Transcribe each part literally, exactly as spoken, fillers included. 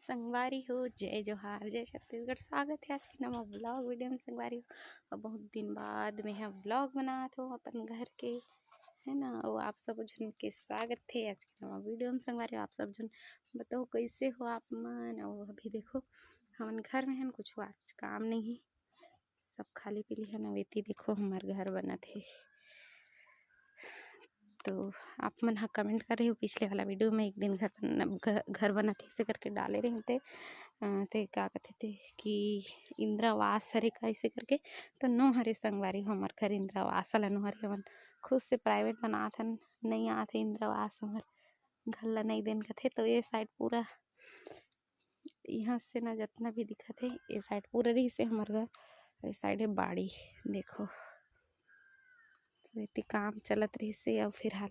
संगवारी हो, जय जोहार, जय छत्तीसगढ़। स्वागत है आज के नवा vlog video में संगवारी हो। अब बहुत दिन बाद मैं ह vlog बनात हो अपन घर के, है ना। और आप सब झन के स्वागत है आज के नवा video में संगवारी हो। आप सब झन बताओ कैसे हो आप मन। और अभी देखो हमन घर में हन, कुछ आज काम नहीं है, सब खाली पीली है ना। वेती देखो हमार घर बनत है। तो आप मन ह comment करे हो पिछले वाला video में, एक दिन घर बन-, घ-, घर बनत हे, इसे करके डाले रहिन ते, अ, ते का कथे ते कि इंदिरा आवास हरे का, इसे करके। तो नो हरे संगवारी हो, हमर घर इंदिरा आवास वाला नो हरे, हमन खुद से private बनात हन, नहीं आत हे इंदिरा आवास हमर घर ला नहीं देन कथे। तो ये side पूरा यहाँ से ना जितना भी दिखत हे, ये side पूरा रहिस हे हमर घर, ये side हे बाड़ी। देखो, तो इतनी काम चलत रहिस हे। और फिलहाल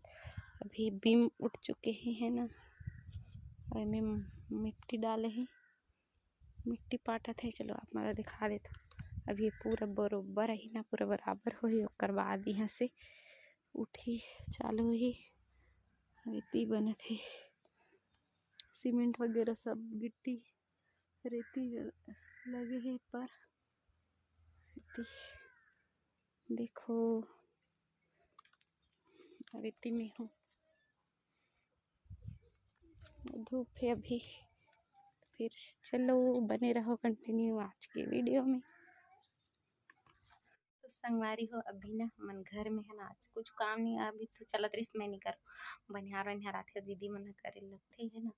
अभी beam उठ चुके ही है ना, और एमे मिट्टी डाले ही, मिट्टी पाटत है। चलो आप मला दिखा देत, अभी पूरा बरोबर ही ना, पूरा बराबर होही, ओकर बाद यहाँ से उठी, चालू होही। रेती बनत है, सीमेंट वगैरह सब, गिट्टी रेती लगे है, पर रेती देखो, रेती में हो, धूप है अभी। फिर चलो बने रहो continue आज के video में। तो संगवारी हो, अभी ना हमन घर में है ना, आज कुछ काम नहीं, अभी तो चलत रहिस, मैं नहीं करो, बनिहार वनिहार आथे, दीदी मन ह करे लगथे है ना।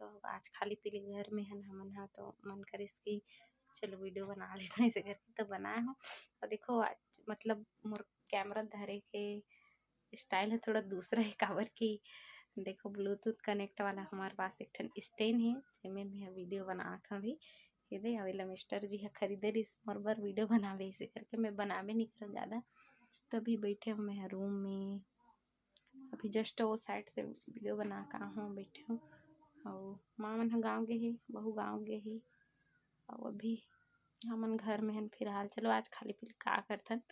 तो आज खाली पीली घर में है ना हमन ह, तो मन करिस कि चलो video बना लेते हैं, इसे करके तो बनाए हो। और देखो आज मतलब मोर camera धरे के style है थोड़ा दूसरा है, काबर कि देखो Bluetooth connect वाला हमारे पास एक ठन stand है, जेमे मैं video बनात हूँ अभी। ये दे, अवेला मिस्टर जी ह खरीदे रिस मोर बर video बनावे, इसे करके मैं बनावे नहीं करत ज़्यादा। तो अभी बैठे हूँ मैं room में, अभी just वो side से video बना का हूँ, बैठे हूँ। और माँ मन ह गाँव गे ही, बहू गाँव गे ही, और अभी हमन घर में हन फिलहाल। चलो आज खाली पीली का करथन,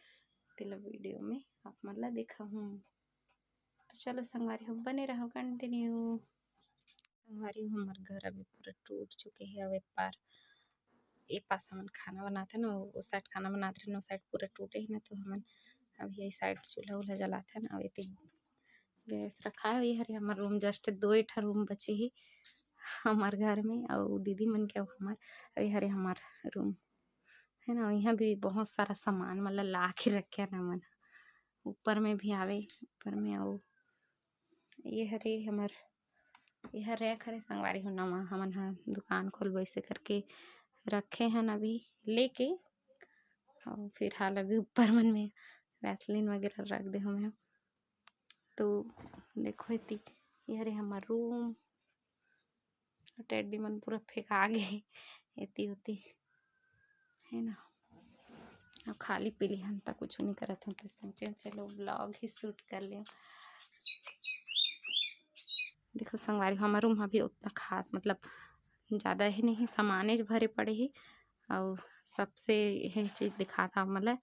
तेला video में आप मन ला देखा हूँ। तो चलो संगवारी हो, बने रहो continue। संगवारी हो, हमर घर अभी पूरा टूट चुके है। अब ए पार, ए पास हमन खाना बनाते ना, उस side खाना बनाते रहे, उस side पूरा टूटे है ना, तो हमन अभी ये side चूल्हा उल्हा जलाते हैं ना। अब इतनी गैस रखा है। ये हरे हमर room, just दो ठा room बचे ही हमर घर में, और दीदी मन के, और हमर, ये हरे हमर room है ना। यहाँ भी बहुत सारा सामान मतलब ला के रखे ना मन, ऊपर में भी आवे, ऊपर में। और ये हरे हमर, ये हर rack हरे संगवारी हो, नवा हमन ह दुकान खोलबो इसे करके रखे हन अभी लेके। और फिलहाल अभी ऊपर मन में Vaseline वगैरह रख दे हमें। तो देखो इतनी, ये हरे हमर room, teddy मन पूरा फेंका गे एती ओती, है ना। अब खाली पीली हन त कुछ नहीं करत हन, तो सोचे चलो vlog ही shoot कर ले। देखो संगवारी, हमर room अभी उतना खास मतलब ज़्यादा ही नहीं, सामाने भरे पड़े ही। और सबसे यही चीज़ दिखाता मतलब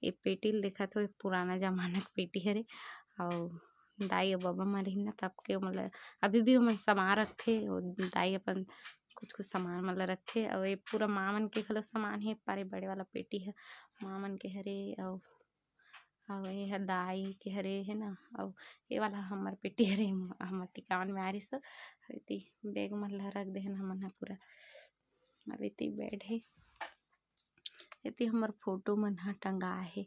ये पेटी ल देखत हो, पुराना जमाना के पेटी हरे। और दाई और बाबा मन रहिन ना तब के, मतलब अभी भी ओमन सामान रखथे, और दाई अपन कुछ कुछ सामान मतलब रखथे। और ये पूरा माँ मन के घलो सामान हे, पारे बड़े वाला पेटी है माँ मन के हरे। और और ये ह दाई के हरे है ना, और ये वाला हमर पेटी हरे, हमर टिकावन में आ रही सब, इति bag मन ला रख देहन हमन ह पूरा। अब इति bed है, इति हमर photo मन ह टंगा है।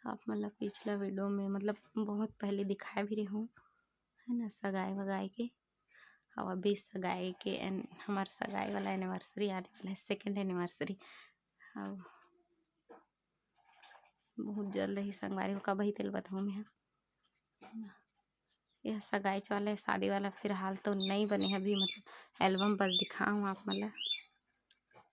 आप मन ला पिछला video में मतलब बहुत पहले दिखाए भी रहूँ, है ना, सगाई वगाई के। और अभी सगाई के एन-, हमार सगाई वाला anniversary आने वाला है, second anniversary। और बहुत जल्द ही संगवारी हो, कब ही तेल बताऊँ मैं, है ना। यह सगाई वाला, शादी वाला फिलहाल तो नहीं बने है अभी, मतलब album बस दिखाऊँ आप मन ला।